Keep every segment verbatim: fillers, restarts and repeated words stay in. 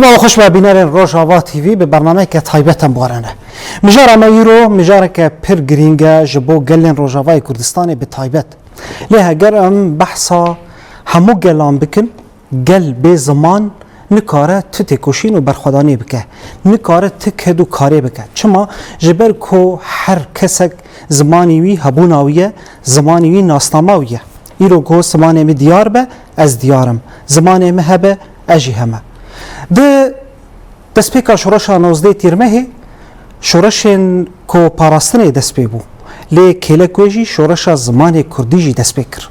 Silav û xweş be bînerên Rojava T V, bi bernameyeke taybet em bi we re ne. Mijara me îro mijareke pir girîng e ji bo gelên Rojavayê Kurdistanê bi taybet. Lê heger em behsa hemû gelan bikin, gel bê ziman nikare tu têkoşîn û berxwedaniyê bike. Nikare tu ked û karê bike. Çima? Ji ber ku her kesek zimanê wî hebûna wî ye, zimanê wî nasnama wî ye. Îro ku zimanê min diyar be, ez diyar im. Zimanê min hebe, ez jî heme. Di destpêka şoreşa nozdeh Tîrmehê, şoreşên ku parastinê dest pê bû. Lê kêlek wê jî şoreşa zimanê kurdî jî dest pê kir.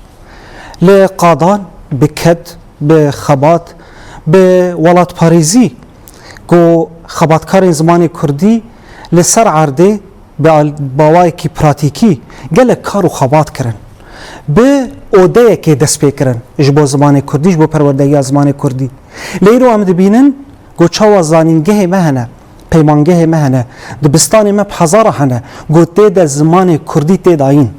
Li qadan, bi ked, bi xebat, bi welatparêzî ku xebatkarên zimanê kurdî li ser erdê bi al-, bawayekî pratîkî gelek kar û xebat kirin. Bi odeyekê dest pê kirin ji bo zimanê kurdî, ji bo perwerdehiya zimanê kurdî. Lê îro em dibînin ku çawa zanîngehê me hene, peymangehê me hene, dibistanê me bi hezara hene, ku tê de zimanê kurdî tê dayîn.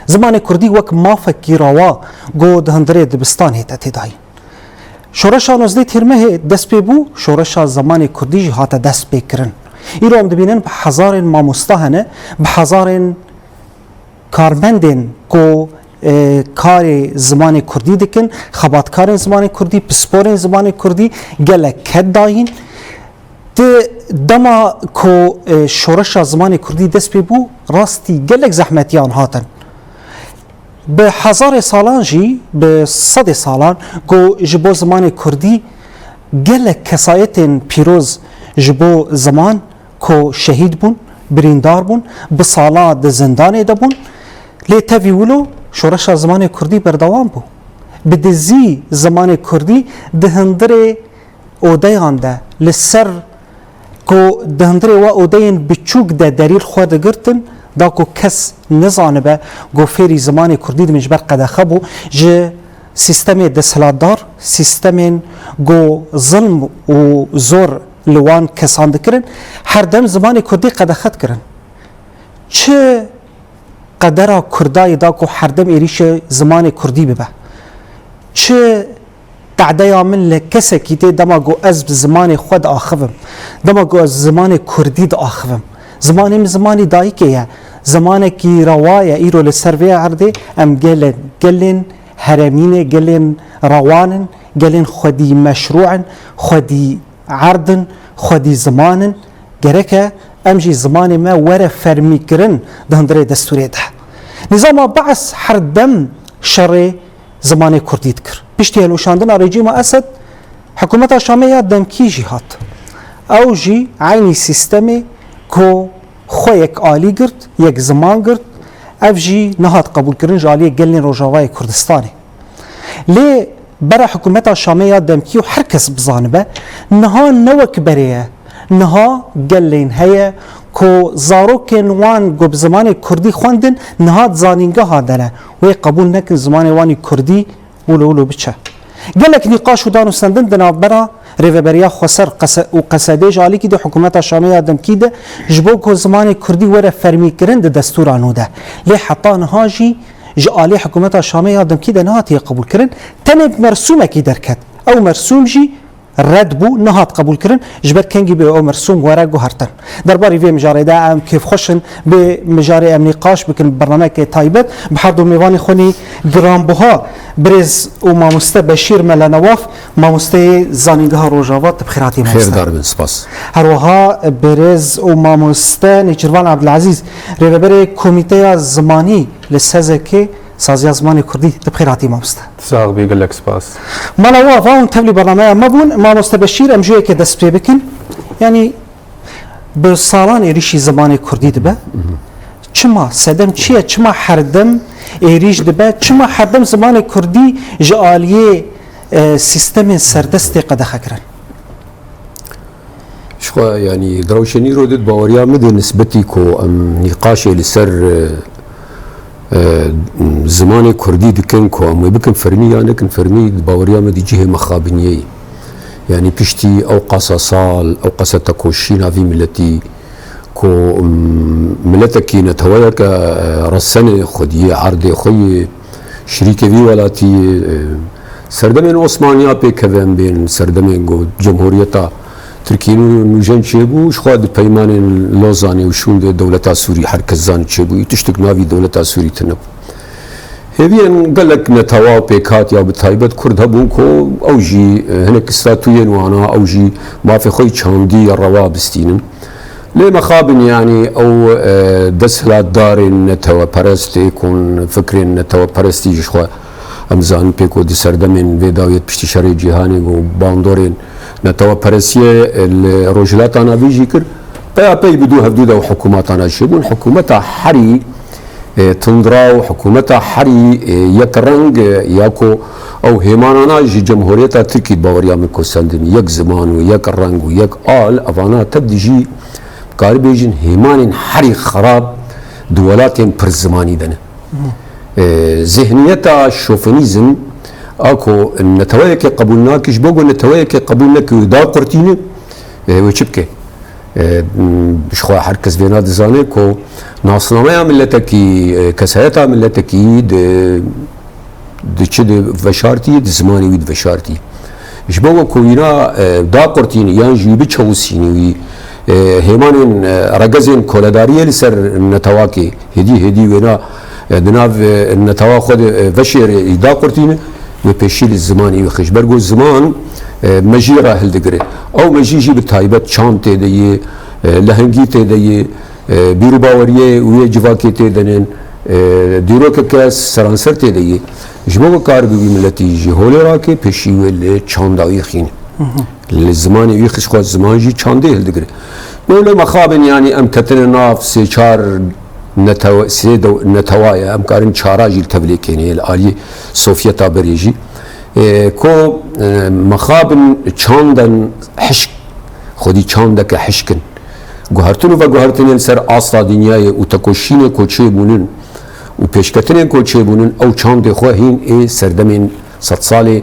Zimanê kurdî wek mafekî rewa ku di hundirê dibistanê de tê dayîn. Şoreşa nozdeh Tîrmehê dest pê bû, şoreşa zimanê kurdî jî hate dest pê kirin. Îro em dibînin bi hezarên mamosta hene, bi hezarên karmendên ku, e, karê zimanê kurdî dikin, xebatkarên zimanê kurdî, pisporên zimanê kurdî gelek ked dayîn. Di dema ku, e, şoreşa zimanê kurdî dest pê bû, rastî gelek zehmetiyan hatin. Bi hezarê salan jî, bi sedê salan ku ji bo zimanê kurdî gelek kesayetên pîroz ji bo ziman ku şehîd bûn, birîndar bûn, bi sala di zindanê de bûn. Lê tevî wilo şoreşa zimanê kurdî berdewam bû. Bi dizî zimanê kurdî di hundirê odeyan de, li ser ku di hundirê we odeyên biçûk de derî li xwe digirtin, da ku kes nizanibe ku fêrî zimanê kurdî dibin, ji ber qedexe bû. Ji sîstemê desthilatdar, sîstemên ku zilm û zor li wan kesan dikirin, her dem zimanê kurdî qedexe dikirin. Çi qedera Kurdayê da ku her dem êrîşê zimanê kurdî bibe? Çi tadeya min li kesekî tê dema ku ez bi zimanê xwe diaxivim, dema ku ez zimanê kurdî diaxivim? Zimanê min zimanî dayikê ye, zimanekî rewa ye. Îro li ser vê erdê em gelên, gelên herêmî ne, gelên rewan in, gelên xwedî meşrû in, xwedî erd in, xwedî ziman in. Gereke em jî zimanê me were fermîkirin di hundirê destûrê de. Nîzama Be's her dem şerê zimanê kurdî dikir. Piştî hilweşandina rejîma Esed, hikûmeta Şamê ya demkî jî hat. Ew jî eynî sîstemê ku xwe yek alî girt, yek ziman girt, ev jî nehat qebûlkirin ji aliyê gelên Rojavayê Kurdistanê. Lê bera hikûmeta Şamê ya demkî û her kes bizanibe, niha ne wek berê ye. Niha gelên heye ku zarokên wan ku bi zimanê kurdî xwendin, niha di zanîngeha de ne. Wê qebûl nekin zimanê wan î kurdî wilo wilo biçe. Gelek nîqaş û danûstendin di navbera Rêveberiya Xweser qese-, û Qesedê ji alîkî di hikûmeta Şamê ya demkî de ji bo ku zimanê kurdî were fermîkirin di destûra nû de. Lê heta niha jî ji alî hikûmeta Şamê ya demkî de nehatiye qebûlkirin. Tenê bi mersûmekî derket. Ew mersûm jî red bû, nehat qebûlkirin. Ji ber kengî bê ew mersûm were guhertin. Derbarî vê mijarê de em kêfxweş in bi mijarê em nîqaş bikin bi bernameyeke taybet. Bi her du mêvanê xwe nî giranbuha birêz û mamoste Beşîr Mele Newaf, mamosteyê Zanîngeha Rojava, tu bi xêr hatî mamoste. Xêrdar bin, spas. Her wiha birêz û mamoste Nêçîrvan Ebdilezîz, rêveberê Komîteya Zimanî li SEZEKê, Saziya Zimanê Kurdî, tu bi xêr hatî mamoste. Sax bî, gelek spas. Mala we ava hûn tevlî bernameya me bûn. Mamoste Beşîr, em ji yekê dest pê bikin. Yanî bi salan êrîşî zimanê kurdî dibe. Çima? Sedem çi ye? Çima her dem êrîş dibe? Çima her dem zimanê kurdî ji aliyê, e, sîstemên serdest tê qedexekirin? Ji xwe, yanî, di rewşê nîro de di baweriya min de nisbetî ku em nîqaşê li ser, e, e, zimanê kurdî dikin, ku em wê bikin fermî ya nekin fermî, di baweriya min de cihê mexabiniyê ye. Yanî piştî ew qasa sal, ew qasa tekoşîna vî miletî, ku, em, miletekî neteweyeke, e, resenê xwediyê, erdê xwe yê, şirîkê vî welatî yê, e, Serdemên Osmaniya pêkeve em bên serdemên ku Cemhuriyeta Tirkiyê nû-, nûjen çêbû, ji xwe di peymanên Lozanê û şûndê dewleta Sûrî her kes zan çêbûyî, tiştek navî dewleta Sûrî tune bû. Hêviyên gelek netewa û pêkhatiya bi taybet Kurd hebûn ku ew jî, e, hinek statuyên wana, ew jî mafê xwe yî çandî ya rewa bistînin. Lê mexabin, yanî ew, e, desthilatdarên neteweperest ê ku fikrên neteweperestî ji xwe em zanin pê ku di serdemên vê dawiyê piştî şerê cîhanê û bandorên neteweperestiyê, e, li Rojhilata Navîn jî kir, peyapey bi dû hevdû de ew hikûmatan çêbûn. Hikûmeta herî, e, tundra û hikûmeta herî, e, yek reng, e, ya ku ew hêmanana ji Cemhuriyeta Tirkî baweriya min ku sendin, yek ziman û yek reng û yek al, evana tev dijî, karibêjin hêmanên herî xerab di welatên pir zimanî de ne. E, zihniyeta şofinîzm a ku neteweyekê qebûl nake, ji bo ku neteweyekê qebûl neke wê daqurtîne, e, wê çi bike? E, ji xwe her kes vêna dizane ku nasnameya miletekî, e, kesayeta miletekî di, di çi di veşartî, di zimanê wî di veşartî. Ji bo ku wîna, e, daqurtînî yan jî wî biçewusînî wî, e, hêmanên, e, regezên koledariyê li ser netewakê hêdî hêdî wêna, e, di nav, e, netewa xwe de, e, veşêre, î daqurtîne, wê pêşî li zimanê wî xwe. Ji ber ku ziman, e, mejiyê re hildigire. Ew mejî jî bi taybet çand tê de yê, e, lehengî tê de yê, e, bîr û baweriyê wê civakê tê de nin, e, dîrokeke seranser tê de yê. Ji bo ku karibe wî miletî ji holê rake, pêşî wê li çanda wî xîne. Li zimanê wî xwe, ziman jî çandê hildigire. Wê lê mexabin, yanî em ketine nav sê çar netewe-, sê dew-, netewa ye, em karin çara jî li tevlê kêne, li aliyê Sovyeta berê jî. E, ku, e, mexabin çandên hişk, xwedî çandeke hişk in. Guhertin û veguhertinên ser asta dinyayê û tekoşînê ku çêbûnin û pêşketinên ku çêbûnin, ew çandê xwe hîn ê serdemên sedsalê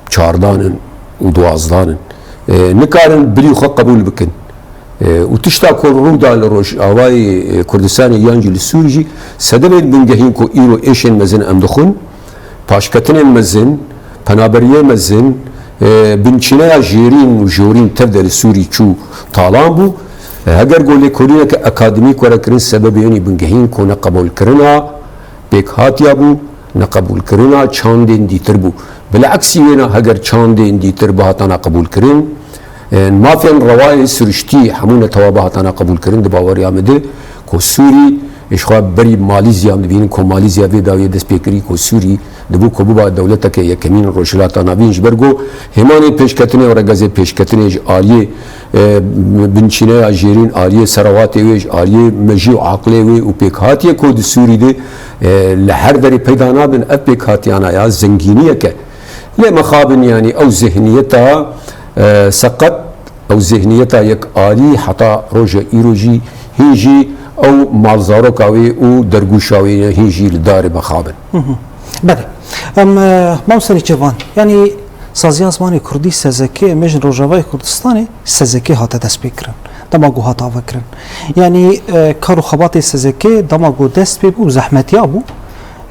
çardan in û duwazdan in. E, nikarin bilî xwe qebûl bikin. E, û tişta ku rû da li Rojavayê, e, Kurdistanê yan jî li Sûrî jî, sedemên bingehîn ku îro êşên mezin em dixwin, paşketinên mezin, penaberiyê mezin, e, binçîneya jêrîn û jorîn tev de li Sûrî çû talan bû. E, heger ku lêkolîneke akademîk were kirin, sebebê yenî bingehîn ku neqebûlkirina pêkhatiya bû, neqebûlkirina çandên dîtir bû. Bileksî wêna, heger çandên dîtir bihatana qebûlkirin, e, mafên rewayê siriştî hemû netewa bihatana qebûlkirin, di baweriya min de ku Sûrî, ji xwe berî Malîzya, em dibînin ku Malîzya vê dawiyê dest pê kirî ku Sûrî dibû ku biba dewleteke yekemîn Rojhilata Navîn, ji ber ku hêmanên pêşketinê û regezê pêşketinê ji aliyê, e, binçîneya jêrîn, aliyê serawatê wê, ji aliyê mejî û aqilê wê û pêkhatiyê ku di Sûrî de, e, li her derê peyda nabin, ev pêkhatiyana ya zengîniyeke. Lê mixabin, yanî ew zihniyeta, e, seqet, ew zihniyeta yek alî heta roja îro jî, hîn jî ew malzaroka wê û dergûşa wê ye, hîn jî li darê mixabin. Belê. Em, e, Mamoste Nêçîrvan, yanî saziya zimanê kurdî, S Z K, em bêjin Rojavayê Kurdistanê, S Z K hate destpêkirin. Dema ku hat avekirin. Yanî, e, kar û xebatê S Z K dema ku dest pê bû, zehmetiya bû.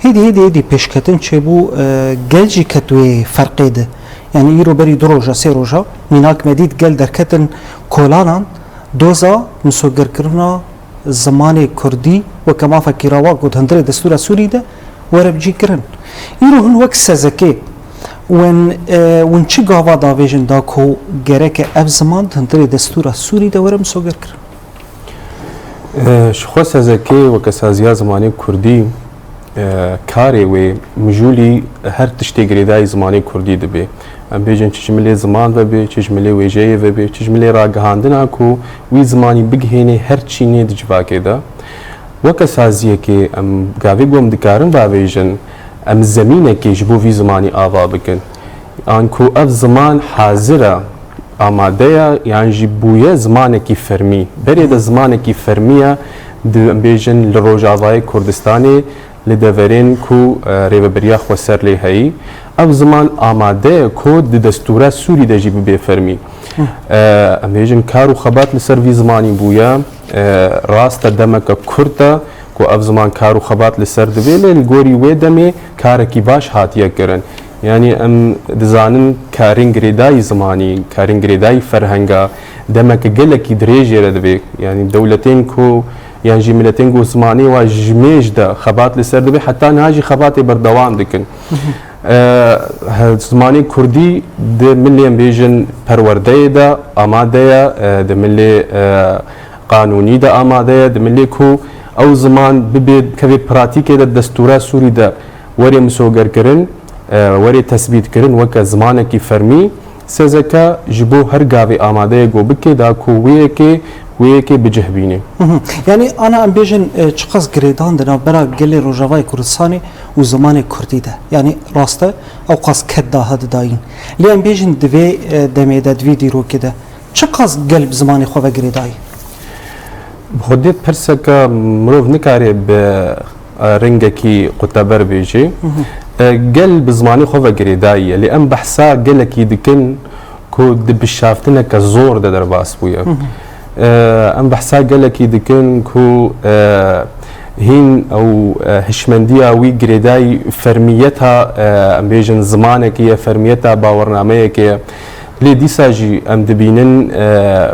Hêdî, hêdî, hêdî pêşketin çêbû, e, gel jî ket wê ferqê de. Yanî îro berî du roja, sê roja, mînak me dît gel derketin kolanan, doza misogerkirina zimanê kurdî weke mafekî rewa ku di hundirê destûra Sûrî de were bicîkirin. Îro hûn wek S Z K, wen, e, wen çi gava davêjin da ku gereke ev ziman di hundirê destûra Sûrî de were misogerkirin? E, ji xwe S Z K weke saziya zimanê kurdî, e, karê wê mijûlî her tiştê girêdayî zimanê kurdî dibe. Em bêjin çi ji milê ziman vebe, çi ji milê wêjeyê vebe, çi ji milê ragihandina ku wî zimanî bigihênê her çînê di civakê de. Weke saziyekê em gavê ku em dikarin bavêjin, em zemînekê ji bo vî zimanî ava bikin. An ku ev ziman hazir e, amade ye, yan jî bûye zimanekî fermî. Berê de zimanekî fermî ye, di, em bêjin, li Rojavayê Kurdistanê, li deverên ku, e, rêveberiya xweser lê heyî. Ev ziman amade ye ku di destûra Sûrî de jî bibe fermî. E, em bêjin kar û xebat li ser vî zimanî bûye. E, rast e, demeke kurt e ku ev ziman kar û xebat li ser dibe, lê li gorî wê demê karekî baş hatiye kirin. Yanî em dizanin karên girêdayî zimanî, karên girêdayî ferhenga demeke gelekî dirêj jê re dibe. Yanî dewletên ku yan jî miletên ku zimanê wa ji mêj de xebat li ser dibe, heta niha jî xebatê berdewam dikin. E, he, zimanê kurdî di milê em bêjin perwerdeyê de amade ye, e, di milê, e, qanûnî de amade ye, di milê ku ew ziman bibe kevê pratîkê de destûra Sûrî de were misogerkirin, e, were tesbîtkirin weke zimanekî fermî, sezeke ji bo her gavê amade ye ku bike da ku wê yekê, wê yekê bi cih bîne. Mhm. Yanî ana em bêjin, e, çiqas girêdan di navbera gelê Rojavayê Kurdistanê û zimanê kurdî de. Yanî rast e, ew qas ked daha didayîn. Lê em bêjin di vê, e, demê de, di vê dîrokê de çiqas gel bi zimanê xwe ve girêdayî? Xwedê pirseke mirov nikare bi, e, rengekî quteber bêje. Mhm. E, gel bi zimanê xwe ve girêdayî ye. Lê em behsa gelekî dikin ku di bişaftineke zor de derbas bûye. Mhm. E, em behsa gelekî dikin ku, e, hîn ew, e, hişmendiya wî girêdayî fermiyeta, e, em bêjin zimanekê ye, fermiyeta bawernameyekê ye. Lê dîsa jî em dibînin, e,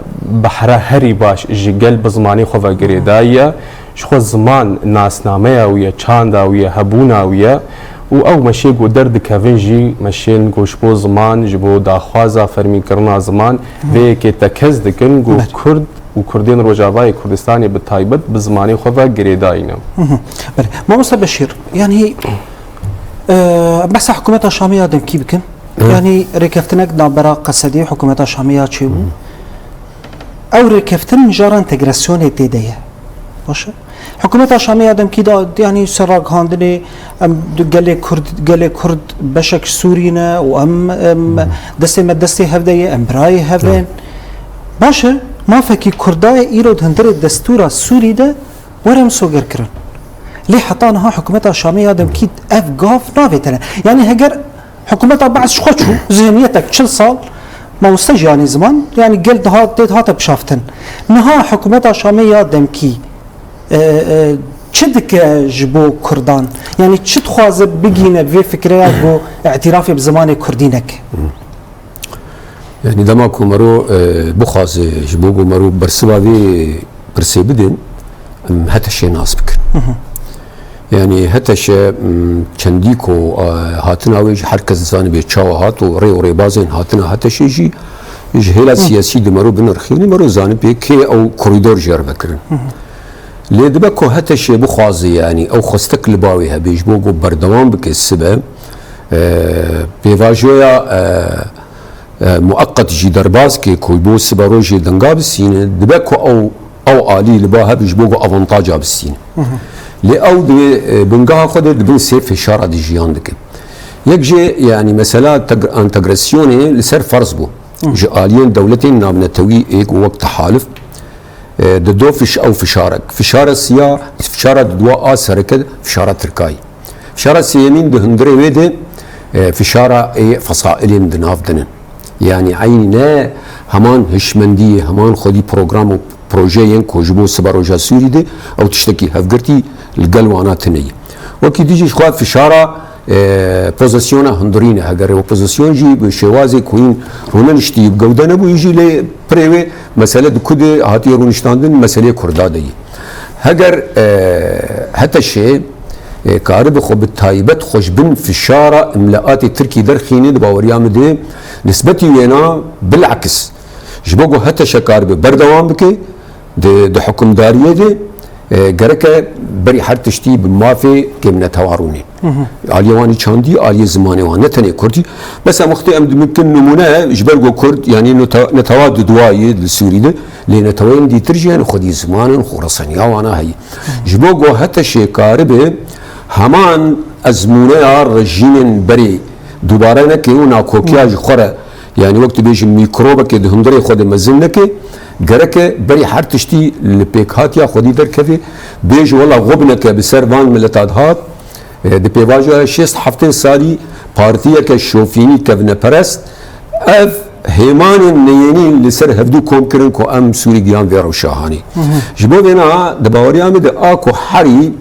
behra herî baş ji gel bi zimanê xwe ve girêdayî ye. Ji xwe ziman nasnameya wî ye, çanda wî ye, hebûna wî ye û ew meşê ku derdikevin jî meşên ku ji bo ziman, ji bo daxwaza fermîkirina ziman, vê yekê tekez dikin ku Belê. Kurd û Kurdên Rojavayê Kurdistanê bi taybet bi zimanê xwe ve girêdayî ne. Mhm. Belê. Mamoste Beşîr, yanî, e, behsa hikûmeta Şamê ya demkî bikin. Hı. Yanî rêkeftinek navbera Qesedê hikûmeta Şamê ya çêbû. Hı. Ew rêkeftin mijara entegrasyonê tê de ye. Baş e? Hikûmeta Şamê ya demkî da, yanî ser ragihandinê em di gelê Kurd, gelê Kurd beşek Sûrî ne û em, em Hı. destê me destê hev de ye, em birayê hev in. Hı. Baş e, mafekî Kurdayê îro di hundirê destûra Sûrî de were misogerkirin. Lê heta niha hikûmeta Şamê ya demkî ev gav navêtene. Yanî heger hikûmeta Be'es ji xwe çû, zihniyetek çil sal, mamoste jî anî ziman, yanî gel diha, tê dihate bişaftin. Niha hikûmeta Şamê ya demkî, e, e, çi dike ji bo Kurdan? Yanî çi dixwaze bigihîne vê fikreya ku îtirafê bi zimanê kurdî neke? Yanî dema ku mero, e, bixwaze ji bo ku mero bersiva vê pirsê bidin, em HTŞ'ê nas bikin. Hı hı. Yanî HTŞ, m, çendî ku, e, hatina wê jî her kes dizanibe çawa hat û rê û rêbazên hatina HTŞ'ê jî ji hêla Hı. siyasî di mero binirxîne, mero zanibê kê ew korîdor jê re vekirin. Hı hı. Lê dibe ku HTŞ'ê bixwaze, yanî ew xwestek li ba wê hebe ji bo ku berdewam bike sibe, e, pêvajoya, e, e, mueqet jî derbas ke ku bo sibe rojê denga bistîne, dibe ku ew, ew alî li ba hebe ji bo ku avantaja bistîne. Hı hı. Lê ew di, e, bingeha xwe de di bin sê fişara de jiyan dike. Yek jê, yanî mesela teg-, entegrasyonê li ser ferz bû. Hı. Ji aliyên dewletên navnetewî ê ku wek tehalif, e, di do fiş-, ew fişarek. Fişara siya, fişara di dua a sereke fişara Tirkayê. Fişara sêyemîn di hundirê wê de, e, fişara ê fesailên di nav de ne. Yanî eynî ne heman hişmendiyê, heman xwedî program û projeyên ku ji bo siba roja Sûrî de ew tiştekî hevgirtî li gel wana tune ye. Wekî dî jî ji xwe fişara, e, pozisyona hundirî ne. Heger opozisyon jî bi şêwazê ku hîn rûneniştî bi gewde nebûyî jî lê pirê wê mesele di ku de hatiye rûniştandin, meseleyê Kurda de ye. Heger, e, HTŞ'ê, e, karibe xwe bi taybet xwe ji bin fişara imleatê Tirkî derxîne, di baweriya min de nisbetî wêna bilakis. Ji bo ku HTŞ karibe berdewam bike di, di hukimdariyê de, e, gereke berî her tiştî bi mafê kêmnetewa rûnê. Hı hı. Aliyê wan î çandî, aliyê zimanê wan, ne tenê kurdî. Bes em wextê em dimkin nimûne, ji ber ku kurd, yanî nete-, netewa di duwayê li Sûrî de, lê neteweyên dîtir jî hene, xwedî ziman in, xwe reseniya wana heye. Hı. Ji bo ku HTŞ'ê karibe heman ezmûneya rejîmên berê dubare neke û nakokiya Hı. ji xwe re, yanî wek tu bêjî mîkrobekê di hundirê xwe de mezin neke, gereke berî her tiştî li pêkhatiya xwedî derkeve, bêje wela xwe bineke bi ser van mileta dihat, e, di pêvajoya şêst heftê salî partiyeke şofînî kevneperest, ev, hêmanên neyênî li ser hevdû kom kirin ku em Sûrî gihan vê rewşa hanê. Ji bo vêna di baweriya min de a ku herî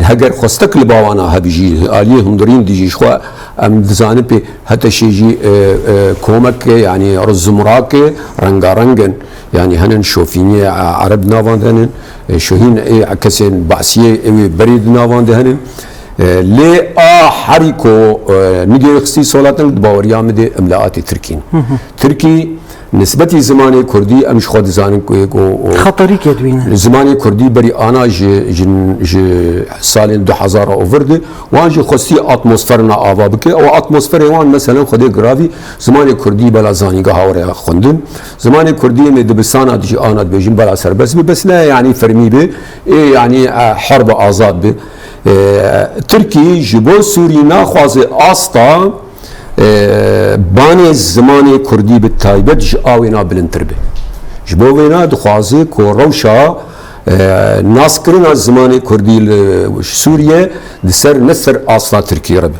heger xwestek li bawana hebî jî aliyê hundirîn dijî ji xwe em dizanin pê heteşê jî, e, e, komeke, yanî zumrake rengareng in. Yanî henin şofîniyê, e, ereb navan de henin, e, şohîn ê kesên Basiyê ewê berê di navan de henin. E, lê a herî ku, e, nigê xistî solatên di baweriya min de imlaatê Tirkîn. Tirkî nisbetî zimanê Kurdî em ji xwe dizanin ku yek o, o Xeterîkê dibînin. Zimanê Kurdî berî ana ji, ji, ji salên du hezar û vir de wan jî xwestî atmosferina ava bike. Ew atmosferê wan meselen Xwedê giravî zimanê Kurdî bela zanîngeha were xwendin. Zimanê Kurdî em ê dibistana dijî ana dibêjin bela serbest bi, bes ne yanî fermî bi, ê yanî, e, herb azad bi. E, Tirkî ji bo Sûrî naxwaze asta, e, banê zimanê Kurdî bi taybet ji a wêna bilindtir be. Ji bo wêna dixwaze ku rewşa, e, naskirina zimanê Kurdî li Sûriye di ser ne ser asta Tirkî re be.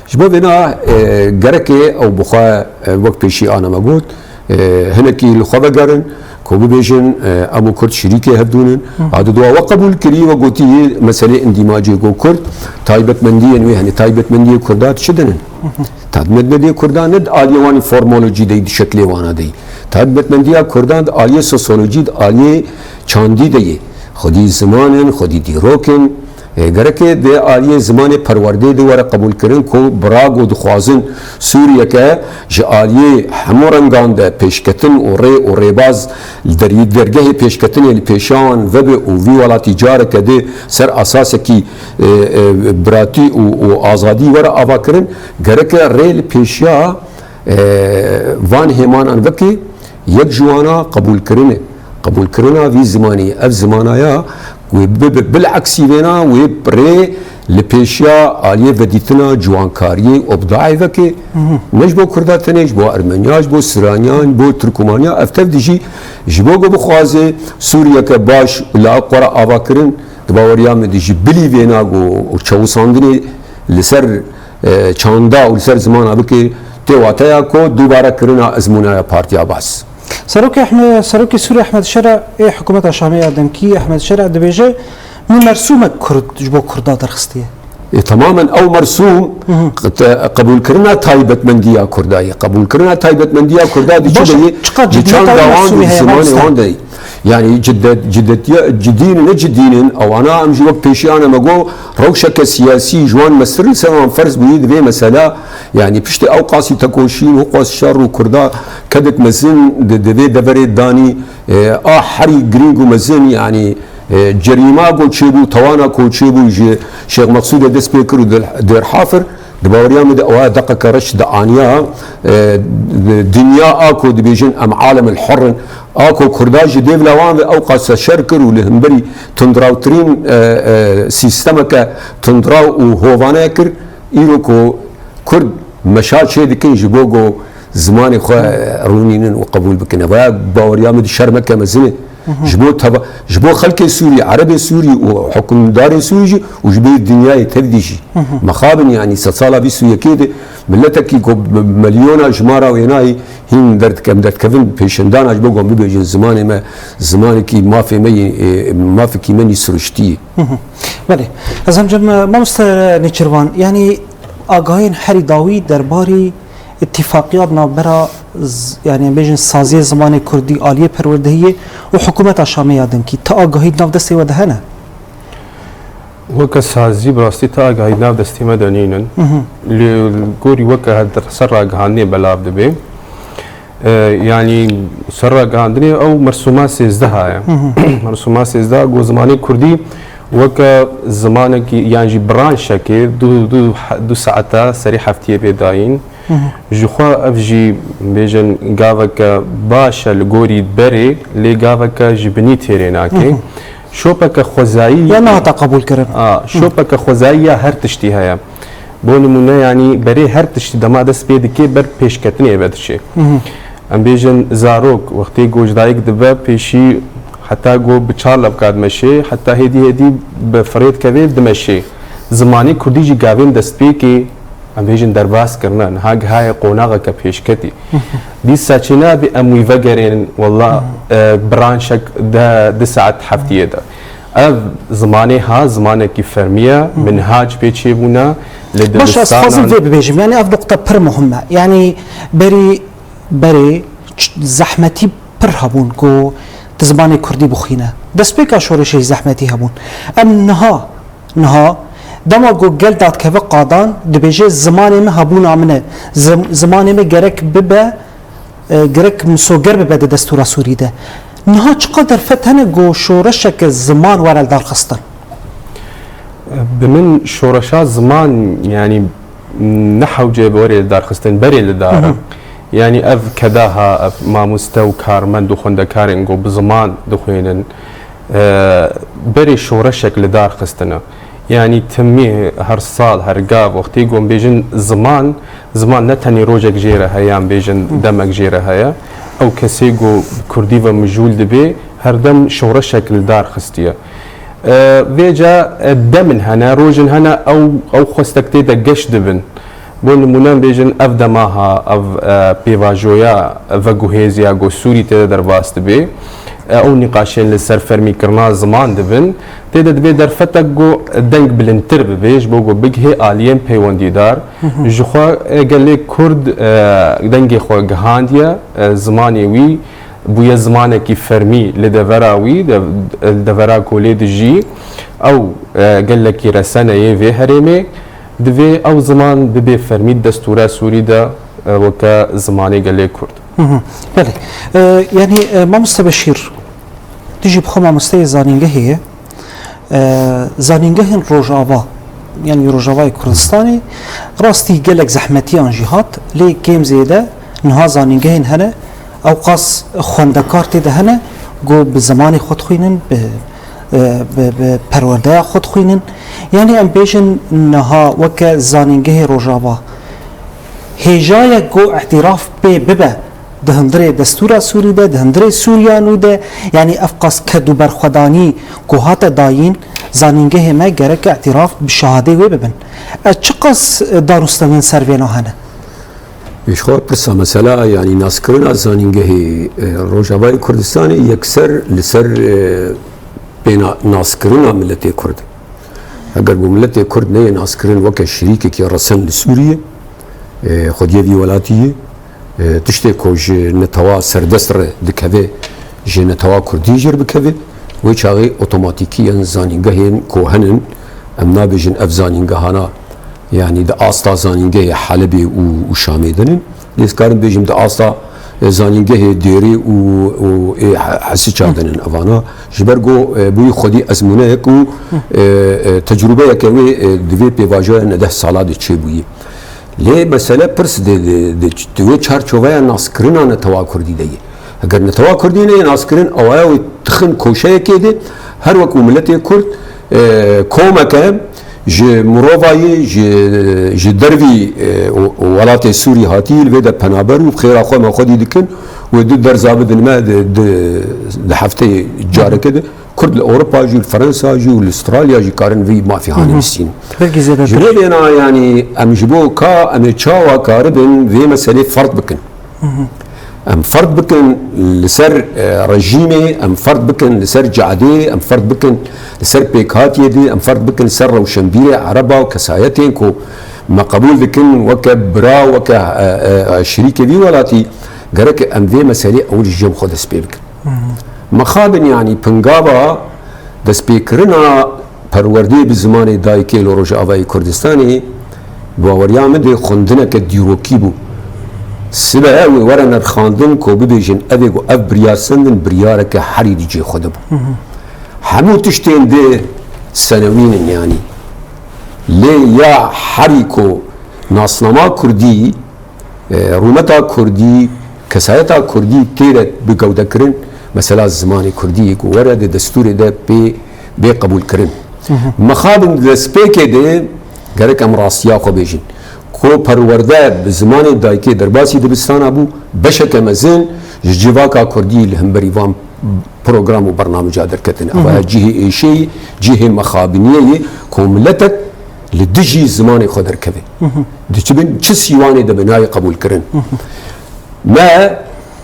Ji bo vêna, e, gerek e ew bi xwe, e, wek pêşî ana me got, e, hinekî li xwe vegerin, ku bibêjin, e, em û Kurd şirîkê hevdû nin. Hı. A di dua we qebûl kirî, we gotî meselê îndîmacê ku Kurd, taybetmendiyên wê, hani taybetmendiyê Kurda çi dinin? Hı hı. Taybetmendiyê Kurda ne di aliyê wan formolojî de yî, di şeklê wana de yî. Taybetmendiya Kurdan di aliyê sosyolojî, di aliyê çandî de yê. Xwedî ziman in, xwedî dîrok in. E, gerek e di aliyê zimanê perwerdeyê de were qebûlkirin ku bira ku dixwazin Sûriyeke ji aliyê hemû rengan de pêşketin û rê û rêbaz li derî dergehê pêşketinê li pêşiya wan vebe û vî welatî careke di ser esasekî, e, e, biratî û, û azadî were avakirin, gerek e rê li pêşiya, e, van hêmanan veke. Yek ji wana qebûlkirin e. Qebûlkirina vî zimanî, ev zimana ya wê bibe, bileksî vêna wê rê li pêşiya aliyê vedîtina ciwankariyê û bidayê veke. Hı hı. Ne ji bo Kurda tenê, ji bo Ermeniya, ji bo Siraniyan, ji bo Tirkumaniya, ev tev dijî ji bo ku bixwaze Sûriyeke baş û layiq were avakirin, di baweriya min dijî bilî vêna ku çewisandinê li ser, e, çanda û li ser zimana bike, tê wateya ku dubare kirina ezmûna ya Partiya Baas. Serokê Ehme-, Serokê Sûrî Ehmed Şera ê hikûmeta Şamê ya demkî, Ehmed Şera dibêje, min mersûmek Kurd ji bo Kurda derxistiye. E, tamamen ew mersûm Hı hı. qe-, qebûlkirina taybetmendiya Kurda ye. Qebûlkirina taybetmendiya Kurda di çi Baş, de ye? çiqas Di ciddiye çanda taybet wan mersûmê de, heye zimanê Mamoste? wan de ye. Yani cidet, cidetiye, cidîn ne cidînin, ewana em ji wek pêşiyane me got, rewşeke siyasî ji wan mestir li ser wan ferz bûyî divê mesela, yani piştî ew qasî tekoşîn û qas şer û Kurda kedek mezin di, di vê deverê danî, e, a herî girîng û mezin, yani, e, cerîma ku çêbû, tawana ku çêbû ji Şêx Meqsûdê dest pê kir û Dêr-, Dêrhafir, di baweriya min de ewa deqeke reş de aniya, e, dinya a ku dibêjin em alemil hurr in, a ku Kurda ji dêvla wan ve ew qase şer kir û li hemberî tundrawtirîn, e, e, sîstemeke tundraw û hovane kir, îro ku Kurd meşa çê dikin ji bo ku zimanê xwe rûnînin û qebûl bikin. Ev ya baweriya min di şermeke mezin e. Hı hı. Ji bo teva-, ji bo xelkê Sûrî, Erebê Sûrî û hukimdarên Sûrî jî û ji bo dinyayê tevdî jî. Hı hı. Mexabin, yanî sedsala bîst û yekê de miletekî ku bi milyona jimara wênayî hîn derdike-, em derdikevin pêşendana ji bo ku em bibêjin zimanê me, zimanekî mafê me yê, e, mafekî me nî siruştî ye. Hı hı. Belê. Ez hemcem, e, mamoste Nêçirvan, yanî agahiyên herî dawî derbarî îtîfaqiya bi navbera z-, yanî em bêjin saziyê zimanê kurdî aliyê perwerdehiyê û hikûmeta Şamê ya demkî. Ti agahî di nav destê we de hene? Weke sazî bi rastî ti agahî di nav destê me de nînin. Hı hı. Li gorî weke her ser ragihandinê belav dibe. E, yanî ser ragihandinê ew mersûma sêzdeh ye. Hı hı. Mersûma sêzdeh go zimanê kurdî weke zimanekî, yan jî branşekê du, du, du saeta serê heftiyê bê dayîn. Hı hı. Ji xwe ev jî bêjin gaveke baş e li gorî berê, lê gaveke ji binî têrê nake. Hı hı. Şopeke xwezayî Ya nehata qebûlkirin. A, Hı. şopeke xwezayî ya her tiştî heye. Bo nimûne, yanî berê her tiştî dema dest pê dike ber pêşketinê ve diçe. Hı hı. Em bêjin zarok, wextê ku ji dayik dibe pêşî heta ku bi çar levka dimeşê, heta hêdî hêdî bi firê dikeve dimeşê. Zimanê kurdî jî gavên destpêkê Em bêjin derbas kirine, niha gihaye qonaxeke pêşketî. Dîsa çênabî em wî vegerênin, wela, e, branşek de du saet heftiyê de. Ev zimanê ha, zimanekî fermî ye, minhac pê çêbûne, li dibistanan. Baş, ez dixwazim vê bibêjim, yanî ev nuqte pir muhim e. Yanî berî, berê ç-, zehmetî pir hebûn ku tu zimanê kurdî bixwîne. Destpêka şoreşê jî zehmetî hebûn. Em niha, niha dema ku gel dadkeve qadan, dibêje zimanê me hebûna min e. Zim-, zimanê me gerek bibe, e, gerek misoger bibe di destûra Sûrî de. Niha çiqas derfet hene ku şoreşeke ziman were lidarxistin? Bi min şoreşa ziman, yanî, ne hewce bi were lidarxistin, berê li dar e. Yanî ev kedaha, ev mamoste û karmend û xwendekarên ku bi ziman dixwînin, e, berê şoreşek li dar xistine. Yanî timî her sal, her gav wextê ku em bêjin ziman, ziman ne tenê rojek jê re heye, em bêjin demek jê re heye. Ew kesê ku bi kurdî ve mijûl dibe, her dem şoreşek li dar xistiye. E, vêca, e, demên hene, rojên hene, ew, ew xwestek tê de geş dibin. Bo nimûne em bêjin ev dema ha, ev, e, pêvajoya veguhêziya ku Sûrî tê de derbas dibe, e, ew nîqaşên li ser fermîkirina ziman dibin. Tê de divê derfetek ku deng bilindtir bibe, ji bo ku bigihê aliyên peywendîdar. Ji xwe, e, gelê Kurd, e, dengê xwe gihandiye, e, zimanê wî bûye zimanekî fermî li devera wî, de-, li devera ku lê dijî. Ew, e, gelekî resene yê vê herêmê. Divê ew ziman bibe fermî di destûra Sûrî de, e, weke zimanê gelê Kurd. Hı hı. Belê. E, yanî, e, mamoste Beşîr, tu jî bi xwe mamosteyê zanîngehê ye. E, zanîngehên Rojava, yanî Rojavayê Kurdistanê, rastî gelek zehmetiyan jî hat, lê kêm zêde niha zanîngehên hene, ewqas xwendekar tê de hene, ku bi zimanê xwe dixwînin, bi, e, bi, bi perwerdeya xwe dixwînin. Yanî em bêjin niha weke zanîngehê Rojava, hêja ye ku îtiraf pê bibe di hundirê destûra Sûrî de, di hundirê Sûriya nû de, yanî ev qas ked û berxwedanî ku hate dayîn, zanîngehê me gerek îtiraf bi şehadê wê bibin. E, çiqas, e, danûstandin ser vêna hene? Ji xwe pirsa mesela, yanî naskirina zanîngehê, e, Rojavayê Kurdistanê yekser li ser, e, pêna naskirina miletê Kurd. Eger ku miletê Kurd neyê naskirin weke şirîkekî resen li Sûriyê, e, xwediyê vî welatî yê, e, tiştê ku ji netewa serdest re dikeve, ji netewa Kurdî jî re bikeve, wê çaxê otomatîkî yên zanîngehên ku henin, em nabêjin ev zanîngehana, yanî di asta zanîngehê Helebê û, û Şamê de nin. Lê ez karim bêjim di asta, e, zanîngehê Dêrê û, û ê He-, Hesiça de nin evana. Ji ber ku, e, bûyî xwedî ezmûneyek û, e, e, tecrûbeyeke wê, e, di vê pêvajoya neh deh sala de çêbûyî. Lê mesele pirs di, di, di, di wê çarçoveya naskirina netewa Kurdî de ye. Eger netewa Kurdî neyê naskirin, awaya wê tixin koşeyekê de, her wek û miletê Kurd, e, komeke ji mirovayê, ji, ji dervî, e, û, û welatê Sûrî hatî, li vê de penaber û xêra xwe me xwedî dikin, wê du derza bidin me di, di, di hefteyê careke de. Kurd li Ewropa jî, li Fransa jî û li Australya jî karin vî mafî hanê bistînin. Belkî zêdetir. Ji vê bêhna, yanî em ji bo ka em ê çawa karibin vê meselê ferd bikin? Em ferd bikin li ser, e, rejîmê, em ferd bikin li ser cadê, em ferd bikin li ser pêkhatiyê de, em ferd bikin li ser rewşenbîrê ereba û kesayetên ku me qebûl dikin weke bira, weke, e, e, e, şirîkê vî welatî, gerek em vê meselê ewil ji cem xwe dest pê bikin. Mixabin, yanî pingava destpêkirina perwerdeyê bi zimanê dayikê li Rojavayê Kurdistanê, bi baweriya min de xwendineke dîrokî bû. Sibe wê were nirxandin ku bibêjin, ev ê ku ev biryar sendin, biryareke herî di cê xwe de bû. Hemû tiştên di senewîn in, yanî. Lê ya herî ku nasnama Kurdî, e, rûmeta Kurdî, kesayeta Kurdî tê de bi gewde kirin, mesela zimanê Kurdî yê ku were di destûrê de pê bê qebûlkirin. Mixabin di destpêkê de gerek em rastiya xwe bêjin. Ku perwerde bi zimanê dayikê derbasî dibistana bû, beşeke mezin ji civaka Kurdî li hemberî van program û bernameca derketin. Ev ya cihê êşeyî, cihê mixabiniyê yê ku miletek li dijî zimanê xwe derkeve. Diçibin çi sîwanê de bi nayê qebûlkirin. Me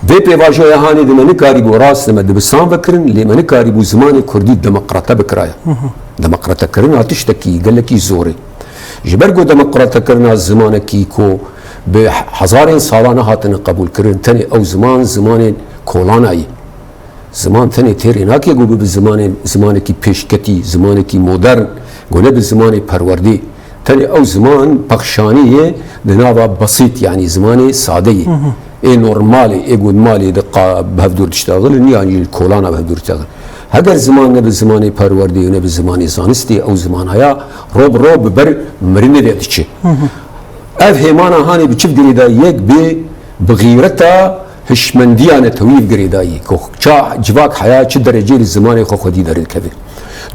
vê pêvajoya hanê de me nikarîbû rast me dibistan vekirin, lê me nikarîbû zimanê kurdî demokrate bikiraya. Demokratekirina tiştekî gelekî zor e. Ji ber ku demokratekirina zimanekî ku bi hezarên sala nehatine qebûlkirin, tenê ew ziman, zimanên kolana ye. Ziman tenê têrê nake ku bibe zimanên, zimanekî pêşketî, zimanekî modern, ku nebe zimanê perwerdê. Tenê ew ziman pexşanî ye di nava besît, yanî zimanê sade ye. Ê normalê, ê ku di malê de qa-, bi hevdûr diştaxilin, yan jî li kolana bi hevdûr diştaxilin. Heger ziman nebe zimanê perwerdê û nebe zimanê zanistê, ew zimanaya ro bi ro bi ber mirinê de diçe. Ev hêmana hanê bi çi girêdayiyek bê, bi xîreta hişmendiya netewî bi girêdayî, ku ça civak heya çi dereceyê li zimanê xwe xwedî derdikeve.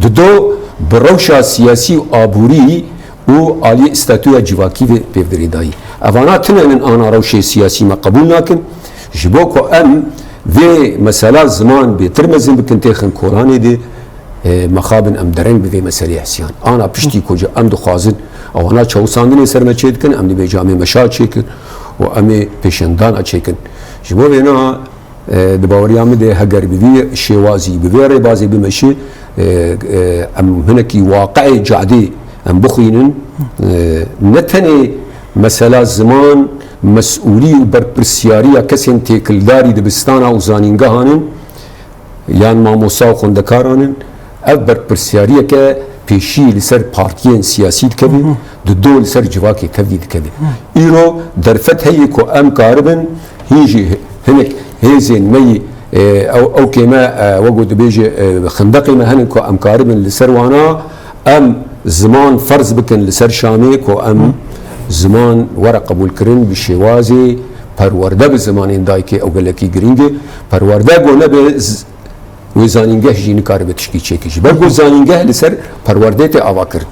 Dido bi rewşa siyasî û aborî û aliyê statûya civakî ve pêv girêdayî. Evana tune nin ana rewşê siyasî me qebûl nakin. Ji bo ku em vê mesela ziman bêtir mezin bikin têxin kolanê de, e, mexabin em dereng bi vê meselê hesiyan. Ana piştî ku ji em dixwazin ewana çawusandinê ser me çêdikin, em dibêje em ê meşa çêkin û em ê pêşendana çêkin. Ji bo vêna, e, di baweriya min de heger bi vî şêwazî, bi vê rêbazê bimeşe, e, e, em hinekî waqiê cadê em bixwînin, e, ne tenê mesela ziman, mesûlî û berpirsiyariya kesên têkildarî dibistana û zanîngehan in, yan mamosta û xwendekaran in, ev berpirsiyariyeke pêşî li ser partiyên siyasî dikeve, dido li ser civakê tevlî dikeve. Îro derfet heye ku em karibin hîn jî hinek hêzên me yî, e, ew, ew kême, e, wek ku dibêje, e, xindeqê me henin ku em karibin li ser wana em ziman ferz bikin li ser Şamê ku em ziman were qebûlkirin bi şêwazê perwerde bi zimanên dayikê ew gelekî girîng e. Perwerde ku nebe z-, wê zanîngeh jî nikaribe tişkî çêke. Ji ber ku zanîngeh li ser perwerdê tê avakirin.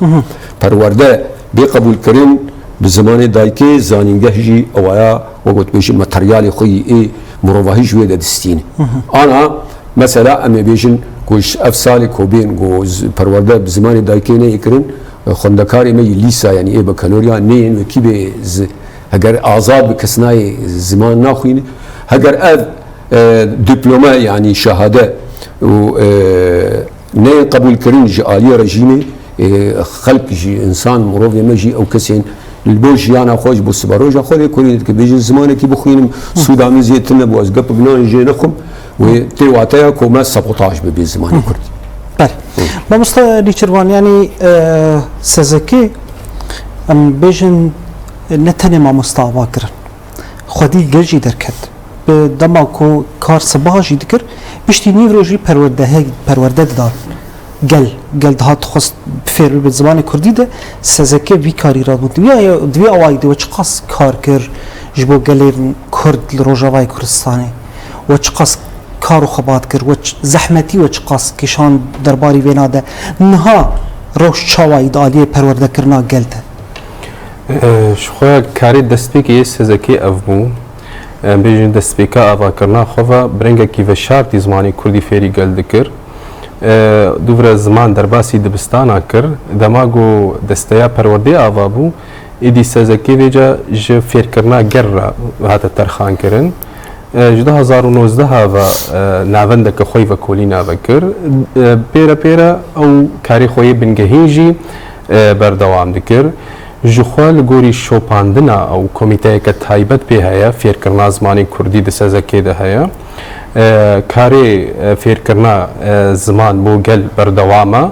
Perwerde bê qebûlkirin bi zimanê dayikê, zanîngeh jî ewaya, wek dibêjin, materyalê xwe yî ê mirovahî ji wê de distîne. Ana mesela em ê bêjin ku ji ev salê ku bên ku z-, perwerde bi zimanê dayikê neyê kirin, xwendekarê me yî lîsa, yanî ê bakalorya neyên wekî bê z-, heger azad bi kes nayê ziman naxwîne. Heger ev, e, diplome, yanî şehade û, e, neyên qebûlkirin ji aliyê rejîmê, e, xelk jî, însan, mirovê me jî ew kesên li bo jiyana xwe, ji bo siberoja xwe lê kurî dike. Bêjin zimanekî bixwînim, sûda min zêtir nebû, ez gepek nan jê nexwim. Wê tê wateya ku me sabotaj bibe zimanê kurdî. Belê. Mamosta Nîçirvan, yanî, e, S Z K, em bêjin, ne tenê mamosta ava kirin. Xwedî gel jî derket. Bi dema ku kar sibaha jî dikir, piştî nîvro jî perwerdehe-, perwerde didan. Gel, gel dihat xwest bi fêr bibe zimanê kurdî de, S Z K vî karî rabû. Di vî, di vî awayî de we çiqas kar kir ji bo gelên kurd li Rojavayê Kurdistanê? We çiqas kar û xebat kir? We ç-, zehmetî we çiqas kişand derbarî vêna de? Niha rewş çawa yî di aliyê perwerdekirina gel de? E, ji xwe karê destpêkê yê S Z K ev bû. Em bêjin destpêka avakirina xwe ve bi rengekî veşartî zimanê kurdî fêrî gel dikir. E, dûvre ziman derbasî dibistana kir. Dema ku desteya perwerdê ava bû, êdî S Z K vêca ji fêrkirina gel re hate terxankirin. E, ji du hezar û nozdeh ve, e, navendeke xwe yî vekolîna vekir. E, pêre pêre ew karê xwe yê bingehîn jî, e, berdewam dikir. Ji xwe li gorî şopandina ew komîteyeke taybet pê heye, fêrkirina zimanê kurdî di S Z K de heye. E, karê, e, fêrkirina, e, ziman bo gel berdewam e.